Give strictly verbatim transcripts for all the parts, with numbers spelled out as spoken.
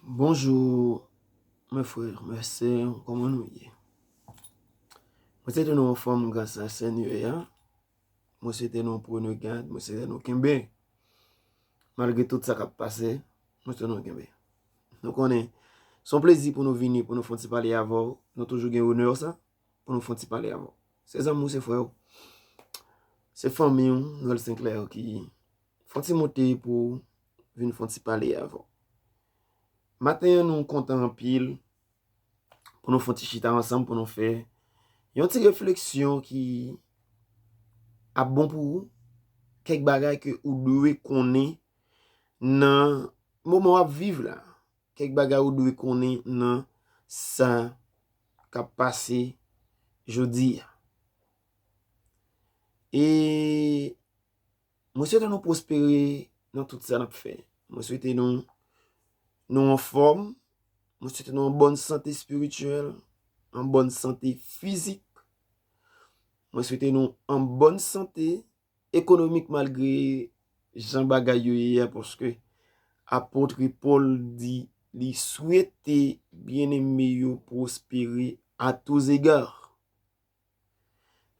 Bonjou, mes frères, mes sœurs, kòman nou ye? Mwen swete nou anfòm gras a Senyè a. Mwen swete nou pran gad, mwen swete nou kenbe. Malgre tout sa k ap pase, mwen swete nou kenbe. Nou konnen, se yon plezi pou nou vini, pou nou fè yon ti pale avè w. Nou toujou gen onè sa, pou nou fè yon ti pale avè w. Se zanmi w, se frè w, se fanmi w, Noël Sinclair ki fè yon ti monte pou vin fè yon ti pale avè w. Maten an, nou kontan anpil pou nou fè yon ti chita ansanm, pou nou fè yon ti refleksyon ki ap bon pou ou, kèk bagay ke ou dwe konnen nan moman w ap viv la, kèk bagay ou dwe konnen nan sa k ap pase jodi a. E mwen swete nou pwospere nan tout sa n ap fè. Mwen swete nou, nou anfòm. Mwen swete nou an bòn sante espirityèl, an bòn sante fizik. Mwen swete nou an bòn sante ekonomik, malgre jan bagay yo ye a, paske apot Pòl di li swete byeneme yo pwospere à tous égards.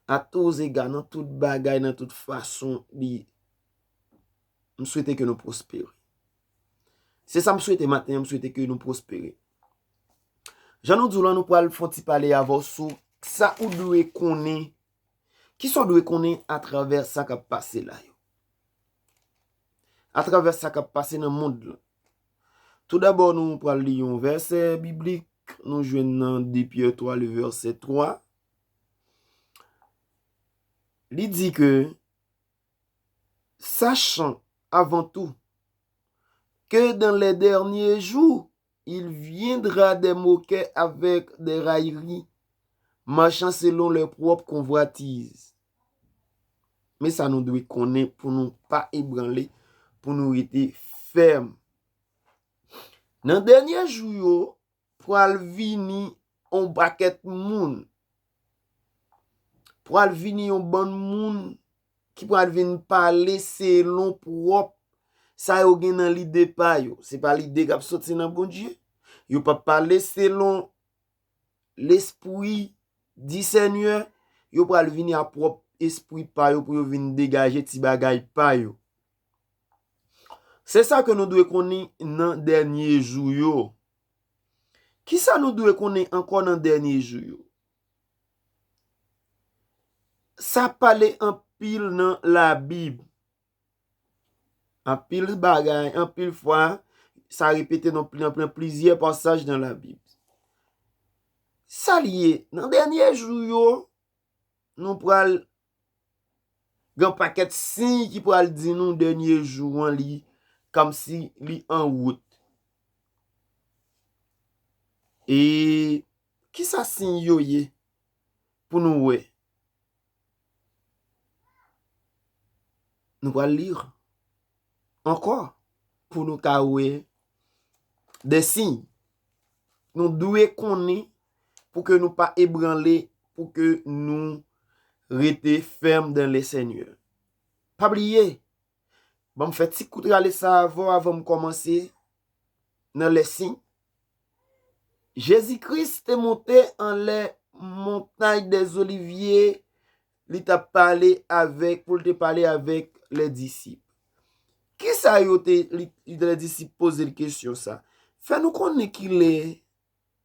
À tous égards, nan tout bagay, nan tout fason, li, m swete ke nou pwospere. Se sa m swete maten an, m swete ke nou pwospere. Jan nou di w lan, nou pral fè yon ti pale avè w sou sa ou dwe konnen, kisa w dwe konnen atravè sa k ap pase la yo. Atravè sa k ap pase nan mond lan. Toudabò, nou pral li yon vèsè biblik, nou jwenn nan de Pyè twa, le vèsè twa. Li di ke, sachant avant tout que dans les derniers jours, il viendra des moqueurs avec des railleries, marchant selon leur propre convoitise. Men sa nou dwe konnen pou nou pa ebranle, pou nou rete fèm. Nan dènye jou yo, pral vini yon pakèt moun. Pral vini yon bann moun ki pral vin pale selon pwòp sa yo gen nan lide pa yo. Se pa lide k ap soti nan Bondye. Yo p ap pale selon Lespri di Senyè. Yo pral vini a pwòp espri pa yo pou yo vin degaje ti bagay pa yo. Se sa ke nou dwe konnen nan dènye jou yo. Kisa nou dwe konnen ankò nan dènye jou yo? Sa pale anpil nan Labib. Anpil bagay, anpil fwa, sa repete nan pli, nan pli, plizyè pasaj nan Labib. Sa l ye, nan dènye jou yo, nou pral gen pakèt siy ki pral di nou dènye jou an li kòmsi li an wout. E kisa siy yo ye pou nou wè? Nou pral li ankò pou nou ka wè de siy. Nou dwe konnen pou ke nou pa ebranle, pou ke nou rete fèm dan le Senyè. Pa bliye, ban m fè ti kout rale sa avè w avan m kòmanse nan lèson. Jezi Kris te monte anlè montay dèzolivye, li t ap pale avèk, pou l te pale avèk lè disip. Kisa yo te, li, lè disip poze l kesyon sa? Fè nou konnen kilè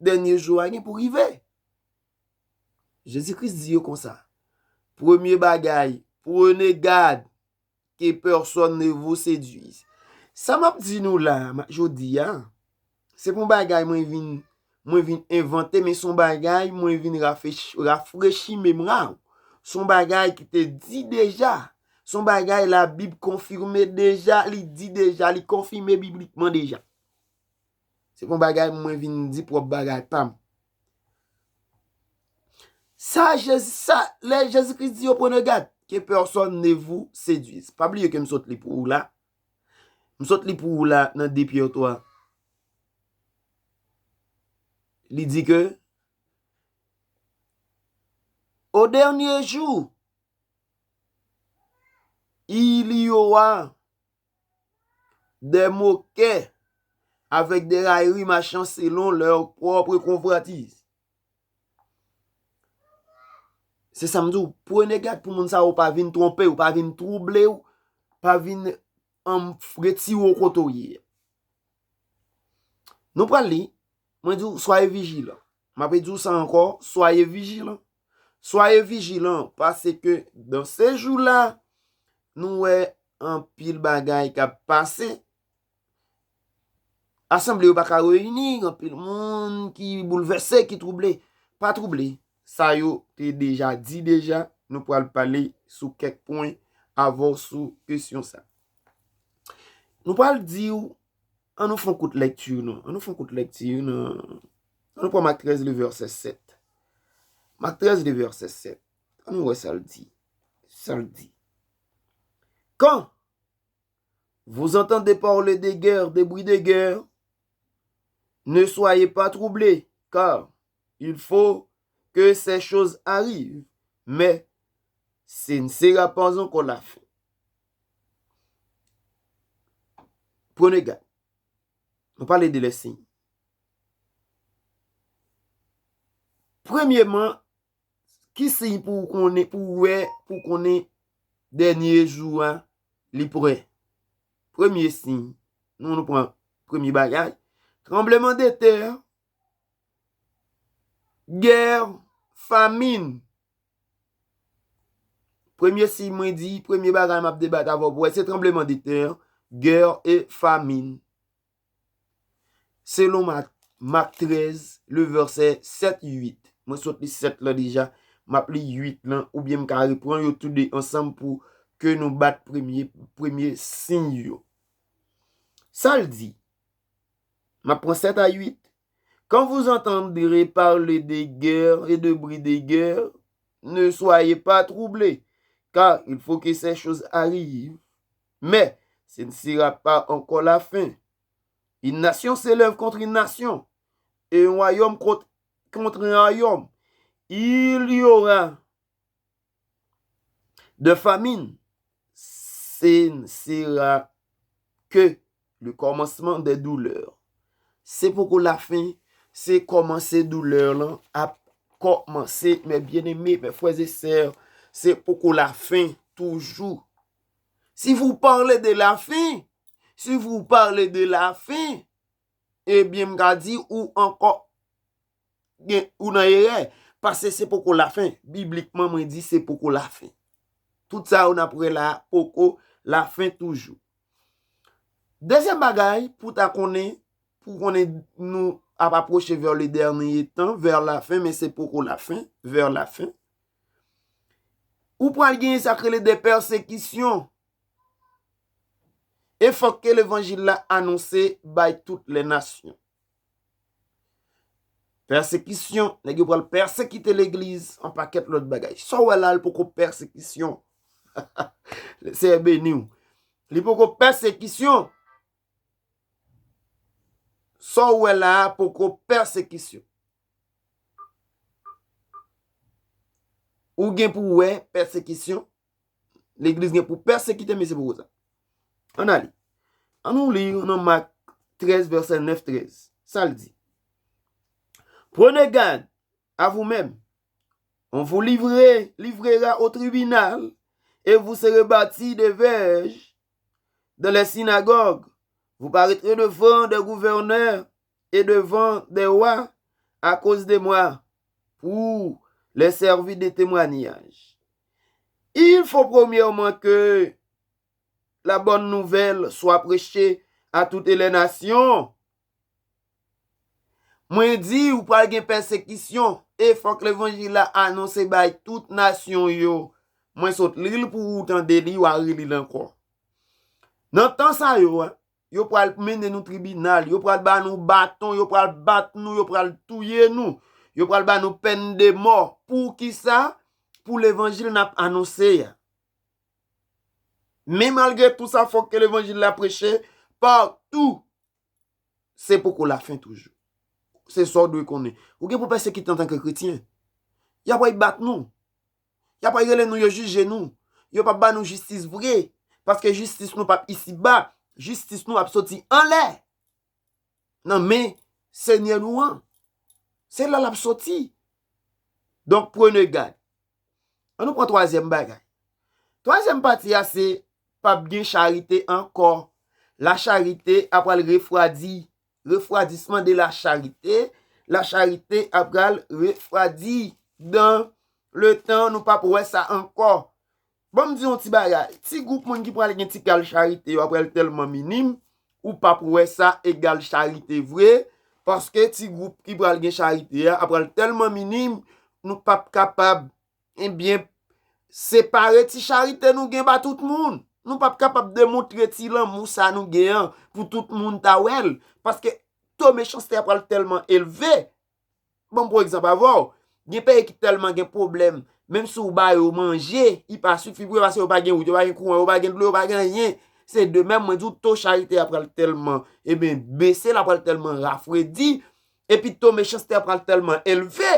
dènye jou a gen pou rive. Jezi Kris di yo konsa, premye bagay, prenez garde que personne ne vous séduise. Sa m ap di nou la, jodi a, se pa yon bagay mwen vin, mwen vin envante, men se yon bagay mwen vin rafrechi, rafrechi memwa w. Se yon bagay ki te di deja. Se yon bagay Labib konfime deja, li di deja, li konfime biblikman deja. Se pa yon bagay mwen vin di pwòp bagay pa m. Sa Jezi, sa, lè Jezi Kris di yo, prenez garde que personne ne vous séduise. Pa bliye ke m sot li pou ou la. M sot li pou ou la nan de Pyè twa. Li di ke, au dernier jour, il y aura des moqueurs avec des railleries, machin, selon leur propre convoitise. Se sa m di w, prenez garde pou moun sa yo pa vin twonpe w, pa vin twouble w, pa vin, um, retire w kote w ye. Nou pral li, mwen di w, soyez vigilants. M ap di w sa ankò, soyez vigilants. Soyez vigilants, paske dans ces jours-là, nou wè anpil bagay k ap pase. Asanble yo pa ka reyini, anpil moun ki boulvèse, ki twouble. Pa twouble. Sa yo te deja di deja, nou pral pale sou kèk pwen avè w sou kesyon sa. Nou pral di w, ann nou fè yon kout lekti, non? Ann nou fè yon kout lekti, non? Ann nou pran Mak trèz, le vèsè sèt. Mak trèz, le vèsè sèt. Ann nou wè sa l di. Sa l di. Quand vous entendez parler de guerre, de bruit de guerre, ne soyez pas troublés, car il faut que ces choses arrivent, mais ce ne sera pas encore la fin. Prenez garde. Nou pale de lè siy. Premyeman, ki siy pou w konnen, pou w wè, pou w konnen dènye jou a, li prè? Premye siy, nou, nou pran premye bagay, tranbleman de tè, gè, famin. Premye siy mwen di, premye bagay m ap debat avè w pou wè, se tranbleman de tè, gè e famin. Selon Mak, Mak trèz, le vèsè sèt, uit. Mwen sot li sèt lan deja, m ap li uit lan, oubyen m ka repran yo toude ansanm pou ke nou bat premye, premye siy yo. Sa l di? M ap pran sèt a uit. Quand vous entendrez parler de guerre et de bruit de guerre, ne soyez pas troublés, car il faut que ces choses arrivent. Mais ce ne sera pas encore la fin. Une nation s'élève contre une nation, et un royaume contre, contre un royaume. Il y aura de famine, ce ne sera que le commencement des douleurs. Se poko lafen, se kòmanse doulè lan ap kòmanse, mes bien-aimés, mes frères et sœurs, se poko lafen toujou. Si vous parlez de la fin, si vous parlez de la fin, ebyen, m ka di ou ankò gen, ou nan erè, paske se poko lafen. Biblikman, mwen di se poko lafen. Tout sa yo n ap wè la, poko lafen toujou. Dezyèm bagay, pou ta konnen, pou konnen nou ap apwoche vers le dernier temps, vers la fin, men se poko lafen, vers la fin. Ou pral genyen sa k rele de pèsekisyon. E fòk ke levanjil la anonse bay tout lè nasyon. Pèsekisyon, nèg yo pral pèsekite legliz, an pakèt lòt bagay. Sa w wè la, l poko pèsekisyon. Seyè beni w. Li poko pèsekisyon. Sa w wè la a poko pèsekisyon. Ou gen pou wè pèsekisyon. Legliz gen pou pèsekite, men se poko sa. Ann ale. Ann nou li nan Mak trèz, vèsè nèf, trèz. Sa l di? Prenez garde à vous-même. On vous livrer, livrera au tribunal, et vous serez battus de verges dans les synagogues. Vous paraîtrez devant des gouverneurs et devant des rois à cause de moi, pour les servir de témoignage. Il faut premièrement que la bonne nouvelle soit prêchée à toutes les nations. Mwen di, ou pral gen pèsekisyon, e fòk levanjil la anonse bay tout nasyon yo. Mwen sot li l pou ou tande li, w a reli l ankò. Nan tan sa yo, a, yo pral mennen nou tribinal, yo pral ba nou baton, yo pral bat nou, yo pral touye nou, yo pral ba nou pèn de mò. Poukisa? Pou levanjil n ap anonse a. Men malgre tou sa, fòk ke levanjil la preche patou. Se poko lafen toujou. Se sa w dwe konnen. Ou gen pou pèsekite antanke kretyen. Y ap pral bat nou. Y ap pral rele nou, yo jije nou. Yo p ap ba nou jistis vre. Paske jistis nou p ap isiba. Jistis nou ap soti anlè. nan men Senyè nou an. Se la l ap soti. Donk, prenez garde. An nou pran twazyèm bagay. Twazyèm pati a se p ap gen charite ankò. Lacharite ap pral refwadi. Refwadisman de lacharite. Lacharite ap pral refwadi. Dan le tan, nou p ap wè sa ankò. Ban m di yon ti bagay. Ti gwoup moun ki pral gen ti kal charite yo ap pral tèlman minim, ou p ap wè sa egal charite vre, paske ti gwoup ki pral gen charite a ap pral tèlman minim, nou p ap kapab, ebyen, separe ti charite nou gen ba tout moun. Nou p ap kapab demontre ti lanmou sa nou gen an pou tout moun ta wè l, paske to mechanste a pral tèlman elve. Ban m pran egzanp avè w. Gen peyi ki tèlman gen pwoblèm, menm si w ba yo manje, li pa sifi pou yo, paske yo pa gen wout, yo pa gen kouran, yo pa gen dlo, yo pa gen anyen. Se de menm, mwen di w, to charite a pral tèlman, ebyen, bese, l ap pral tèlman rafredi, epi to mechanste a pral tèlman elve,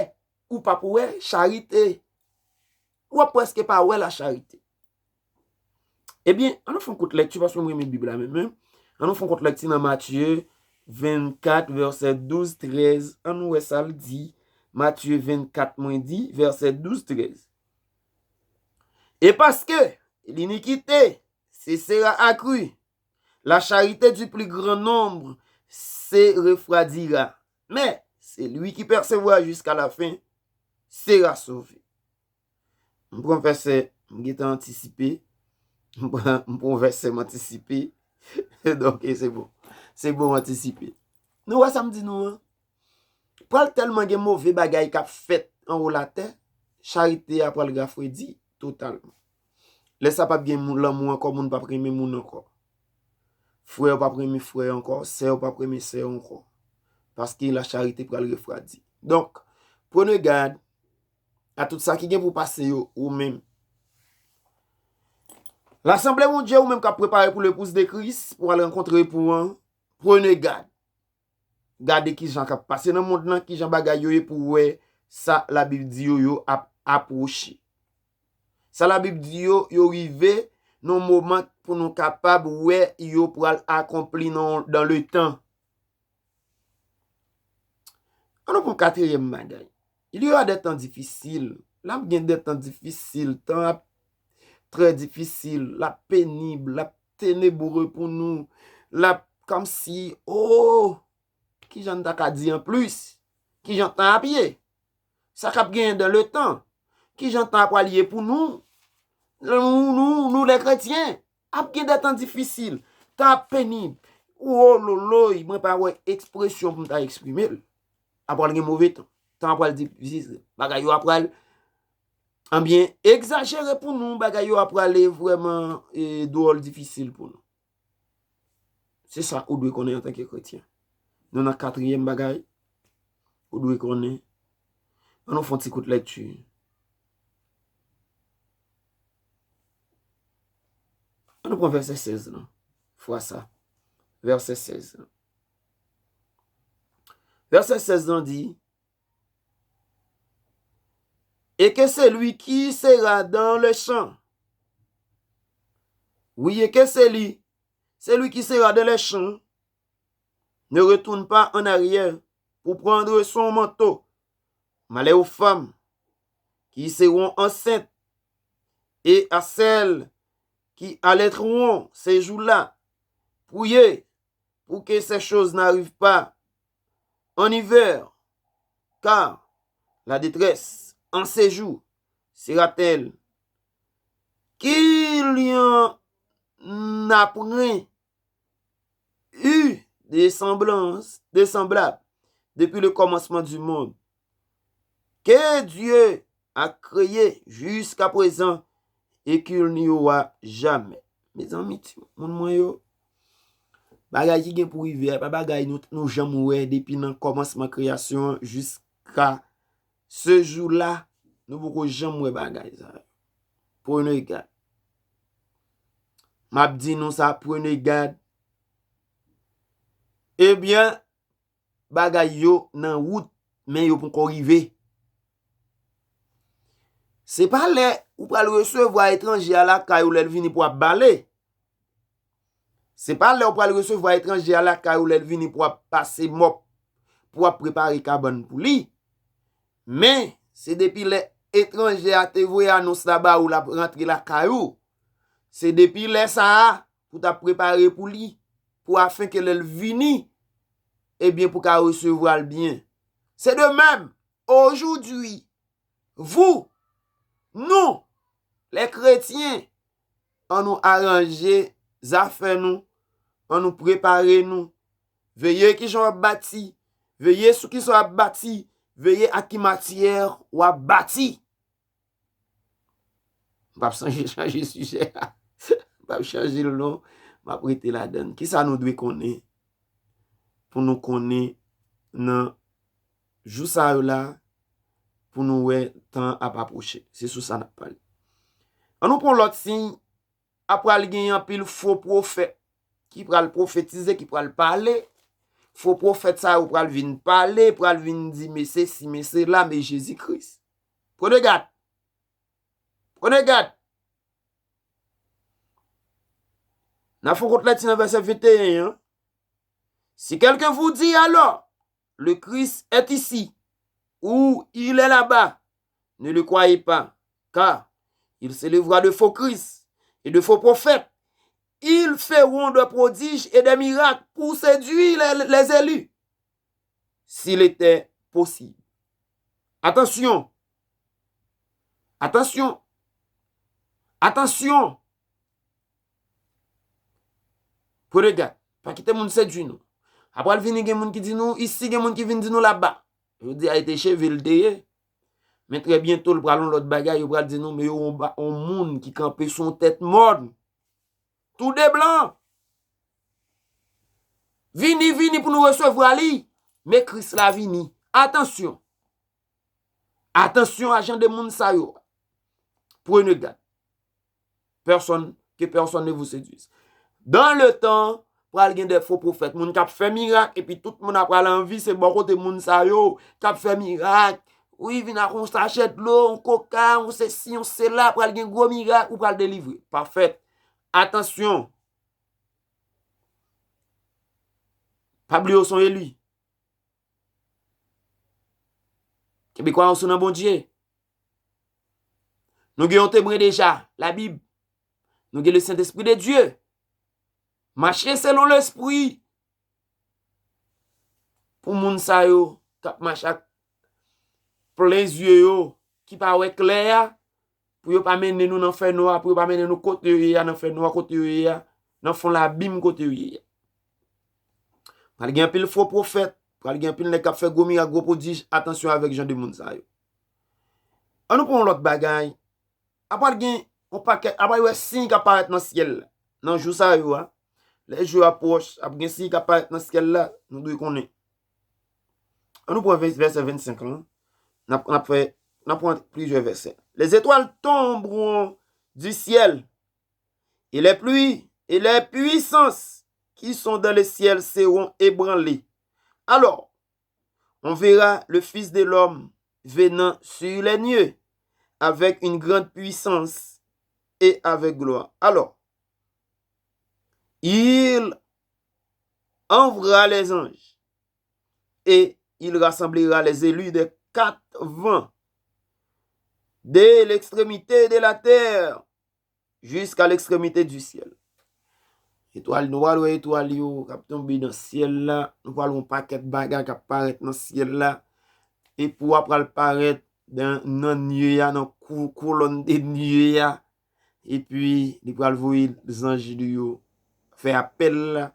ou p ap wè charite. W ap prèske pa wè lacharite. Ebyen, an nou fè yon kout lekti, paske mwen renmen Bib la menm, menm. An nou fè yon kout lekti nan Matye vennkat, vèsè douz, trèz. An nou wè sa l di. Matye vennkat, mwen di, vèsè douz, trèz. Et parce que l'iniquité se sera accrue, la charité du plus grand nombre se refroidira. Mais celui qui persévère jusqu'à la fin sera sauvé. M pran vèsè, m gentan antisipe. M pran, m pran vèsè, m antisipe. Donk, e se bon. Se bon, m antisipe. Nou wè sa m di nou an? Pral tèlman gen move bagay k ap fèt anwo latè, charite a pral rafredi totalman. Lè sa p ap gen moun, lanmou ankò, moun p ap renmen moun ankò. Frè yo p ap renmen frè yo ankò, sè yo p ap renmen sè yo ankò. Paske lacharite pral refwadi. Donk, prenez garde a tout sa ki gen pou pase yo ou menm. Lasanble Bondye, ou menm k ap prepare pou lepous de Kris, pou al rankontre epou an, prenez garde. Gade kijan k ap pase nan mond lan, kijan bagay yo ye pou w wè sa Labib di yo, yo ap apwoche. Sa Labib di yo, yo rive nan moman pou nou kapab wè yo pral akonpli nan, dans le temps. An nou pran katriyèm bagay. Il y aura des temps difficiles. L ap gen de tan difisil. Tan ap trè difisil. L ap penib. L ap tenebre pou nou. L ap kòmsi, oh, kijan n ta ka di anplis? Kijan tan ap ye? Sa k ap genyen dans le temps? Kijan tan ap pral ye pou nou? Nou, nou, nou, lè kretyen, ap gen de tan difisil. Tan ap penib. Wololoy, mwen pa wè ekspresyon pou m ta eksprime l. Ap pral gen move tan. Tan ap pral difisil. Bagay yo ap pral, anbyen, egzajere pou nou. Bagay yo ap prale vrèman, e, dwòl difisil pou nou. Se sa ou dwe konnen antanke kretyen. Nou nan katriyèm bagay ou dwe konnen. An nou fè yon ti kout lekti. An nou pran vèsè sèz lan. Fwa sa. Vèsè sèz lan. Vèsè sèz lan di, et que celui qui sera dans les champs, oui, et que celui, celui qui sera dans les champs ne retourne pas en arrière pour prendre son manteau. Malheur aux femmes qui seront enceintes et à celles qui allaiteront ces jours-là. Priez pour que ces choses n'arrivent pas en hiver, car la détresse en ces jours sera telle qu'il n'y en a point eu de semblance, de semblable depuis le commencement du monde, que Dieu a créé jusqu'à présent et qu'il n'y aura jamais. Mezanmi, timoun mwen yo, bagay ki gen pou rive a, pa bagay nou, nou janm wè depi nan kòmansman kreyasyon an jiska se jou la, nou poko janm wè bagay sa yo. Prenez garde. M ap di nou sa, prenez garde. Ebyen, bagay yo nan wout, men yo poko rive. Se pa lè ou pral resevwa etranje a lakay ou lè l vini pou ap bale. Se pa lè w pral resevwa etranje a lakay ou, lè l vini pou w ap pase mòp, pou w ap prepare kabann pou li. Men, se depi lè etranje a te voye anons la ba ou, l ap rantre lakay ou. Se depi lè sa a, pou w t ap prepare pou li, pou afenke lè l vini, ebyen, pou w ka resevwa l byen. Se de même, aujourd'hui, vous, nous, les chrétiens, ann nou aranje zafè nou, ann nou prepare nou. Veye kijan w ap bati, veye sou kisa w ap bati, veye ak ki matyè w ap bati. M p ap chanje, chanje sijè a. M p ap chanje l non. M ap rete ladan l. Kisa nou dwe konnen? Pou nou konnen nan jou sa yo la, pou nou wè tan an ap apwoche. Se sou sa n ap pale. Ann nou pran lòt siy, ap pral gen anpil fo pwofèt ki pral pwofetize, ki pral pale. Fo pwofèt sa yo pral vin pale, pral vin di, men sesi, men sela, men Jezi Kris. Prenez garde. Prenez garde. N a fè yon kout lekti nan vèsè venteyen an. Si quelqu'un vous dit alors, le Christ est ici, ou il est là-bas, ne le croyez pas, car il s'élèvera de faux Christ et de faux prophètes. Ils feront des prodiges et des miracles pour séduire les, les élus, s'il était possible. Atansyon! Atansyon! Atansyon! Prenez garde. Pa kite moun sedui nou. Apral vini gen moun ki di nou isi, gen moun ki vin di nou laba. Yo di a e te cheve l te ye. Men trè byento l pral yon lòt bagay, yo pral di nou men yo yon ba- yon moun ki kanpe sou yon tèt mòn. Tou de blan. Vini, vini pou nou resevwa li. Men Kris la vini. Atansyon. Atansyon a jan de moun sa yo. Prenez garde. Personne, que personne ne vous séduise. Dans le temps, pral gen de fo pwofèt, moun k ap fè mirak, epi tout moun ap pral anvi se bò kote moun sa yo k ap fè mirak. Wi, vin ak yon sachè dlo, yon koka, yon sesi, yon sela, pral gen gwo mirak, ou pral delivre. Pa fèt. Atansyon. Pa bliye w se yon eli. Kenbe kwayans ou nan Bondye. Nou gen yon temwen deja, Labib. Nou gen le Saint-Esprit de Dieu. Mache selon Lespri. Pou moun sa yo k ap mache ak plen zye yo, ki pa wè klè a, pou yo pa mennen nou nan fènwa, pou yo pa mennen nou kote yo ye a, nan fènwa kote yo ye a, nan fon labim kote yo ye a. Pral gen anpil fo pwofèt, pral gen anpil nèg k ap fè gwo mirak, gwo pwodij, atansyon avèk jan de moun sa yo. Ann nou pran yon lòt bagay. Apral gen yon pakèt, apral wè siy k ap parèt nan syèl la. Nan jou sa yo a, lè jou yo ap pwòch, ap gen siy k ap parèt nan syèl la, nou dwe konnen. Ann nou pran vè- vèsè vennsenk lan. N ap, n ap fè, n ap pran plizyè vèsè. Les étoiles tomberont du ciel, et les pluies, et les puissances qui sont dans le ciel seront ébranlées. Alors, on verra le Fils de l'homme venant sur les nuées avec une grande puissance et avec gloire. Alors, il enverra les anges et il rassemblera les élus des quatre vents, de l'extrémité de la terre jusqu'à l'extrémité du ciel. Etwal, nou pral wè etwal yo k ap tonbe nan syèl la. Nou pral wè yon pakèt bagay k ap parèt nan syèl la. Epi w ap pral parèt nan, nan nye a, nan kou- kolòn de nye a. Epi, li pral voye zanj li yo fè apèl la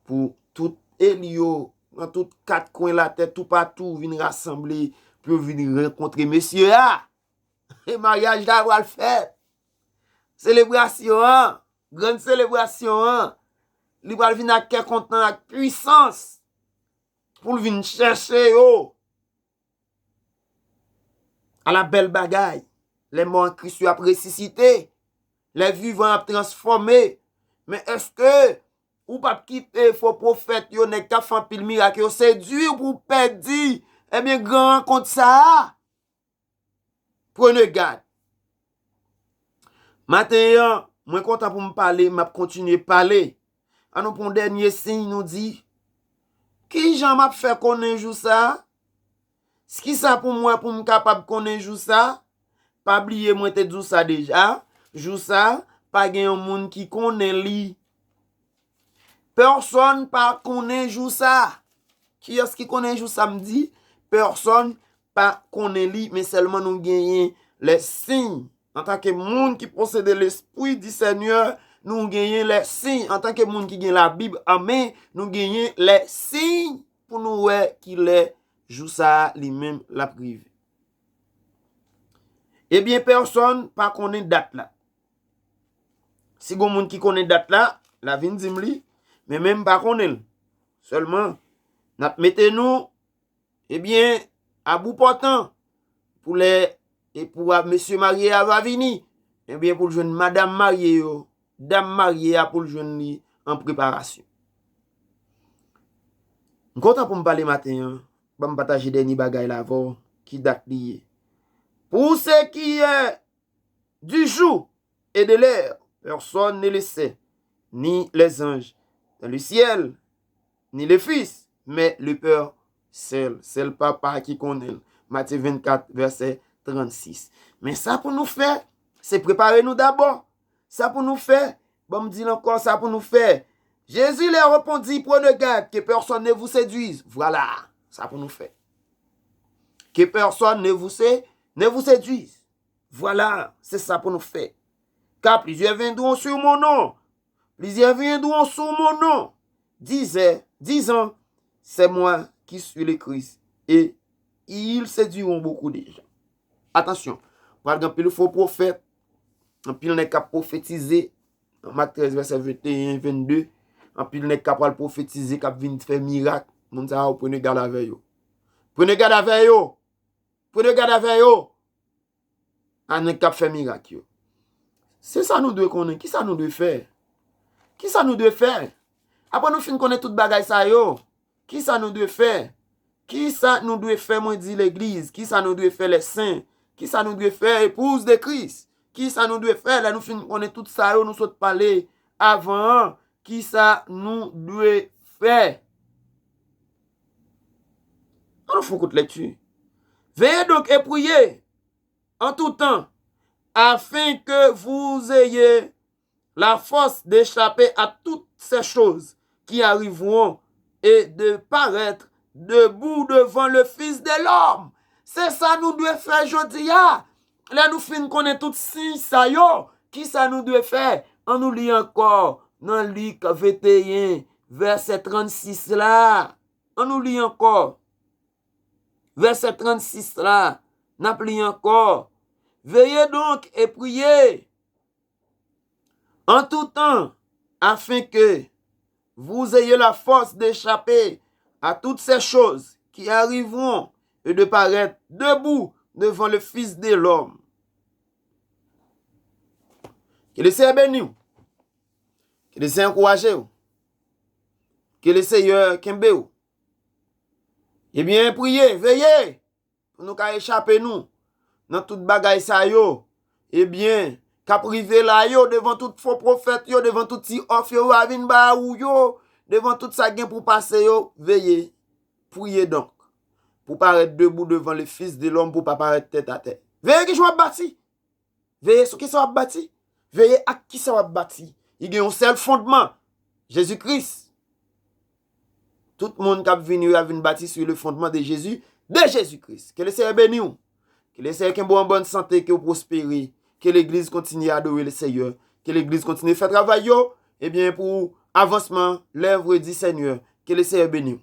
pou tout eli yo, nan tout kat kwen latè, toupatou, vin rasanble pou yo vin rankontre mesye a. E maryaj la pral fèt. Selebrasyon an, grann selebrasyon an, li pral vin ak kè kontan, ak pwisans, pou l vin chèche yo. Ala bèl bagay! Lè mò an Kris yo ap resisite, lè vivan ap transfòme. Men èske ou p ap kite fo pwofèt yo, nèg k ap fè anpil mirak yo, sedui w pou w pèdi, ebyen, gran rankont sa a? Prenez garde. Maten an, mwen kontan pou m pale, m ap kontinye pale. Ann nou pran yon dènye siy, nou di, ki jan m ap fè konnen jou sa a? Kisa pou m wè pou m kapab konnen jou sa a? Pa bliye mwen te di w sa deja, jou sa a, pa gen yon moun ki konnen li. Pèsonn pa konnen jou sa a. Kiyès ki konnen jou sa a? M di, pèsonn pa konnen li, men sèlman nou genyen lè siy. Antanke moun ki posede Lespri di Senyè, nou genyen lè siy. Antanke moun ki gen Labib an men, nou genyen lè siy pou nou wè ki lè jou sa a li menm l ap rive. Ebyen, pèsonn pa konnen dat la. Si gon moun ki konnen dat la, l a vin di m li, men menm m pa konnen l. Sèlman, n ap mete nou, ebyen, a bout pòtan pou lè, e pou a, mesye marye a va vini, ebyen, pou l jwenn madanm marye yo, dam marye a pou l jwenn li an preparasyon. M kontan pou m pale maten an, ban m pataje dènye bagay la avè w, ki dat li ye. Pour ce qui est du jour et de l'heure, personne ne le sait, ni les anges dans le ciel, ni le Fils, mais le Père seul. Sèl Papa ki konnen l. Matye vennkat, vèsè trannsis. Men sa pou nou fè, se prepare nou dabò. Sa pou nou fè, ban m di l ankò, sa pou nou fè. Jésus leur répondit, prenez garde que personne ne vous séduise. Voilà, sa pou nou fè. Que personne ne vous sé-, ne vous séduise. Voilà, se sa pou nou fè. Car plusieurs viendront sur mon nom. Plusieurs viendront sous mon nom, disait, disant, c'est moi qui suis le Christ, et ils séduiront beaucoup de gens. Atansyon, pral gen anpil fo pwofèt, anpil nèg k ap pwofetize, nan Mak trèz, vèsè venteyen, vennde, anpil nèg k ap pral pwofetize, k ap vin fè mirak, moun sa yo, prenez garde avè yo. Prenez garde avè yo! Prenez garde avè yo! A nèg k ap fè mirak yo. Se sa nou dwe konnen. Kisa nou dwe fè? Kisa nou dwe fè? Apre nou fin konnen tout bagay sa yo, kisa nou dwe fè? Kisa nou dwe fè, mwen di legliz? Kisa nou dwe fè, lè sen? Kisa nou dwe fè, epouz de Kris? Kisa nou dwe fè lè nou fin konnen tout sa yo nou sot pale avan an? Kisa nou dwe fè? Ann nou fè yon kout lekti. Veillez donc et priez en tout temps, afin que vous ayez la force d'échapper à toutes ces choses qui arriveront et de paraître debout devant le Fils de l'homme. Se sa nou dwe fè jodi a. Lè nou fin konnen tout siy sa yo, kisa nou dwe fè? Ann nou li ankò nan Lik venteyen, vèsè trannsis la. Ann nou li ankò. Vèsè trannsis la, n ap li ankò. Veillez donc et priez en tout temps, afin que vous ayez la force d'échapper à toutes ces choses qui arriveront et de paraître debout devant le Fils de l'homme. Ke Lesenyè beni w. Ke Lesenyè ankouraje w. Ke Lesenyè kenbe w. Ebyen, priye, veye, pou nou ka echape nou nan tout bagay sa yo, ebyen, k ap rive la yo, devan tout fo pwofèt yo, devan tout ti òf yo va vin ba ou yo, devan tout sa k gen pou pase yo, veye, priye donk, pou parèt debou devan le Fils de l'homme, pou pa parèt tèt atè. Veye ki jan w ap bati. Veye sou kisa w ap bati. Veye ak kisa w ap bati. Li gen yon sèl fondman, Jezi Kris. Tout moun k ap vini yo, y ap vin bati sou le fondman de Jezi, de Jezi Kris. Ke Lesenyè beni w. Ke Lesenyè kenbe w an bòn sante, ke w pwospere. Ke legliz kontinye adore Lesenyè. Ke legliz kontinye fè travay yo. Ebyen, pou avansman lèv di Senyè. Ke Lesenyè beni w.